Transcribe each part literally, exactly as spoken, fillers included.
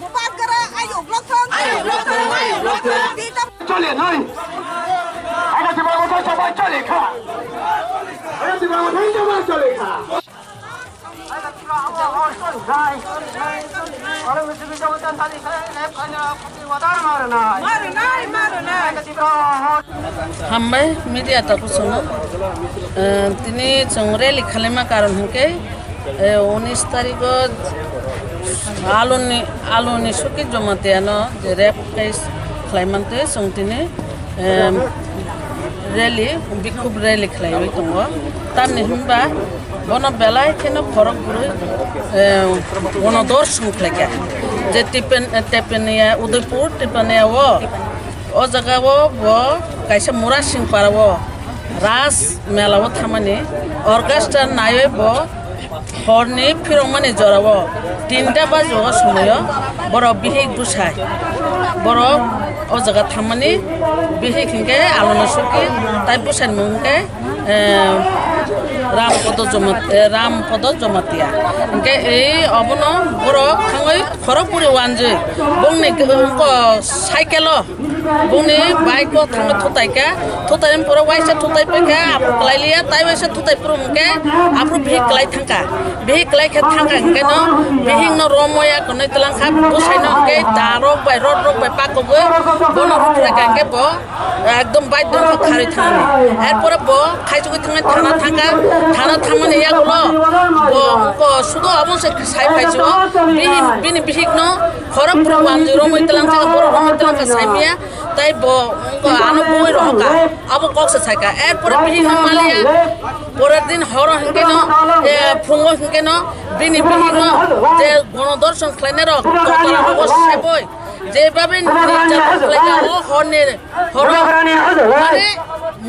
Bupakra ayuk lokthong. Ayuk lokthong, ayuk lokthong. Tita- Chole noi. Aga tiba motor sabai chole kha. Aga tiba motor sabai chole kha. Hambai media takusano, eh, tini chwng rally khalaima karon hinkhe, eh, unis tarikh o aloni, aloni Suki Jamatia no je rape case khlaimantwi chwng tini, em, rally, bikhub rally khlaiwi tongo. Tamni hinba bono belai kheno khorok bwrwi, em, bono dor song khlaikha. Je Tipen-, Tepenia, Udaipur, Tepenia o, o jaga o bo kaisa Murasing para o Ras mela o thamani orchestra naiwi bo horni phirokmani jorao tinta bajo o somoio borok bihik bwsai borok o jaga thammani bihik hinkhe Alona Suki tai bwsani mung hinkhe, eh, Rampodo Jomat-, eh, Rampodo Jomatia. Hinkhe ei obono borok thangwi khorok puri wanjwi bongni cycle o Boni bike o thangwi thutai kha, thutai ni pore waisa thutai pai kha, aphuru kwlai liya, tai waisa thutai phuru hwnkhe aphuru bihik kwlai thang kha, bihik kwlai khe thang kha hwnkhe no bihik no romwi ya kwnwi twlang kha, bwsai no hwnkhe da rok bai rot rok bai pakogwi bono rwkhlai kha hwnkhe bo ekdom bike dong kha kharwi thangni, er pore bo khaisugwi thangwi thana thang kha, thana thangmani yagulo bo wngkha sudo abo se sai phai jio, bini bihik no khorok phuru wanjwi romwi twlang kha, borok romwi twlang kha sai maya. Tai bo, wngkha, ano bui rohor kha. Abo kok se sai kha. Er pore bihik no maliya. Porer din horo hwnkhe no, eh, phungo hwnkhe no, bini bihik no, je gono dorshon khlainai rok, kokora rogo seboi. Je babe nirjatun khlaikha, o horni, horo. Mane,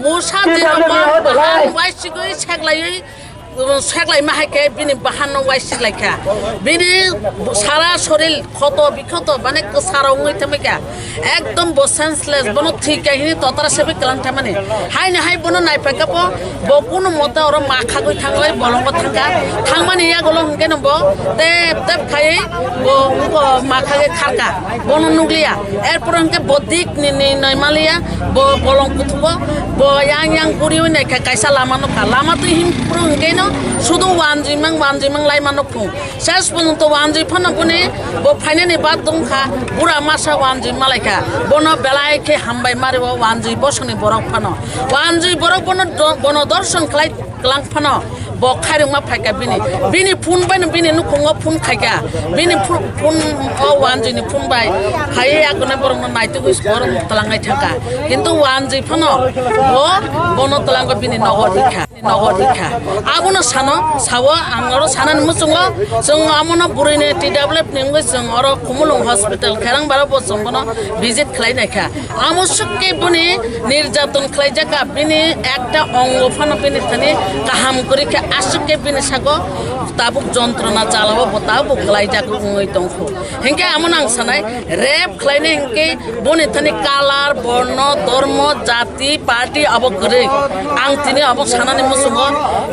musa je rogo, bahan waisigwi seklaiwi, seklaima hai khe bini bahan no waisik lai kha. Bini sara soril khoto bikhoto mane kwsaro wngwi thangwi kha. Ekdom bo senseless, bono thwi kha hini totara sebwi kwlang thangmani. Haini hai bono naiphai kha bo, bo kunu mote oro ma khagwi thangwi bolongo thang kha. Thangmani yagulo hwnkhe no bo tep tep khaiwi bo, bo ma khagwi khar kha. Bono nukliya. Erpore hwnkhe bo dik ni, ni, ni maliya, bo bolong kuthugo, bo yang yang guriwi naikha kaisa lama nukha. Lama twi himphuru hwnkhe no sudu wanjwi mang, wanjwi mang laima nukhung. Ses porjonto wanjwi phano boni bo phainani bad wngkha, bura masa wanjwi malaikha. Bono belai khe hambai mario wanjwi bosongni borok phano. Wanjwi borok bono do-, bono dorson khlai kwlang phano bo khairokma phaikha bini, bini phone baino bini nukhungo phone khaikha, bini phu-, phone o wanjwini phone bai phaiwi akonai borokno naitugwi borok tlangnai thangkha, kintu wanjwi phano bo bono tlango bini nogo rikha, nogo rikha. Abono sano, sao ang oro sanani muchungo, chwng amono bwrwini T W F ni wngwi chwng oro Khumulwng hospital Kherang bara bo chwng bono visit khlai naikha. Amo swkhe boni nirjatun khlaijak kha, bini ekta ongo phano bini thani kaham kwrwi kha, aswk khe bini sago tabuk jontrona chalao bo tabuk khlaijak wngwi tongkho. Hinkhe amo nang sanai, rape khlainai hinkhe boni thani color, borno, dormo, jati, party abo kwrwi. Ang tini abo sanani muchungo,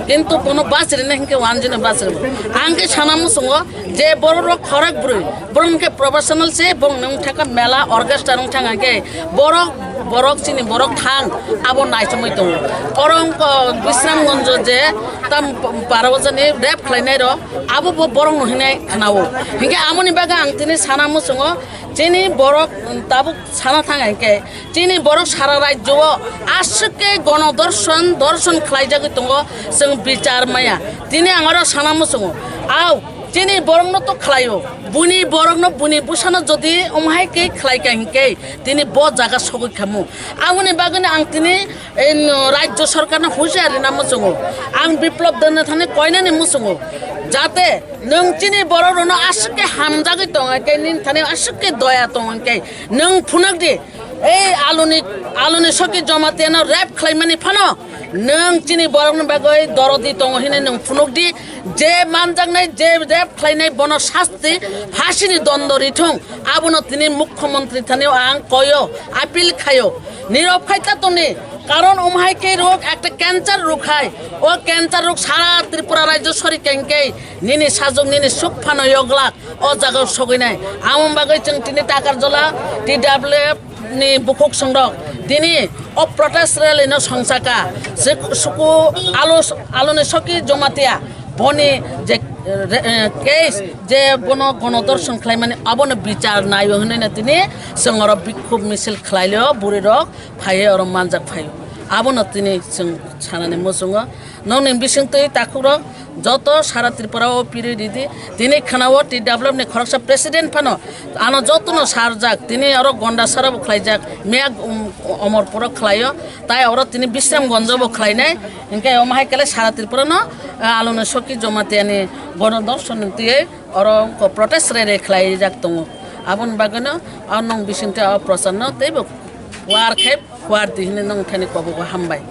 kintu bono bachirina hinkhe wanjwino bachirbo. Ang khe sana muchungo, je borok rok khorok bwrwi, borok hwnkhe professional se, borok nung thaka mela orchestra nung thang khe, borok Borok chini borok thang, abo naichomwi tongo. Oro wngkha Bisramganjo je tam para o jani rep khlainai rok, abo bo borok no hinai khnao. Hinkhe amoni bagwi ang tini sana muchungo, chini borok tabuk sana thang hinkhe, chini borok sara rajyo o aswk khe gono dorson, dorson khlaijagwi tongo, chwng bichar maya. Tini ang oro sana muchungo, au, chini borok no to khlaio, buni borok no, buni bwsano jodi omo hai khe khlai kha hinkhe, tini bo jaga sogwi khamu. Aboni bagwino ang tini, eh, no, rajyo sorkarno husiar rina muchungo. Ang Biplop Debnathani koinani muchungo. Jate nwng chini borok rokno aswk khe hamjagwi tong khe, nini thani aswk khe doya tong khe, nwng phunuk di. Ei aluni, aluni soki Jamatia no rep khlaimani phano nwng chini borokni bagwi dorodi tongo hinwi nwng phunuk di. Je manjaknai, je rep khlainai bono sasti, phasini dondo rithung. Abono tini Mukhyamantri thani ang koyo, appeal khayo. Nirok phai ta tongdi, karon omo hai khe rok ekta cancer rok hai. O cancer rok sara Tripura rajyo sori kengkei, nini sajwk, nini suk phano yoglak, o jaga sogwi nai. Amoni bagwi chwng tini Takarjala T W F ni bukhuk songrok tini o protest rally no song saka. Se suku alo, aloni soki Jamatia boni je, eh, case je bono gono dorson khlaimani abono bichar naio hinwi no tini chwng oro bikhub misil khlailio, bwrwi rok phaiwi oro manjak phaio. Abono tini chwng sanani muchungo. Nokni bisingtwi takhukrok joto sara Tripura o pirwi ridi. Tini khwnao T W F ni khoroksa president phano ano jotono sarjak. Tini oro Gondasara bo khlaijak, Miyak, um, Omorpuro khlaio. Tai oro tini Bisramganjo bo khlainai. Hinkhe omo hai khe sara Tripura no, ah, aloni soki Jamatia ni gono dorson twi oro wngkha protest rally khlaijak tongo. Aboni bagwino o nwng bisingtwi o prochar no teibo war khe war di hinwi nwng thani kobogo hambai.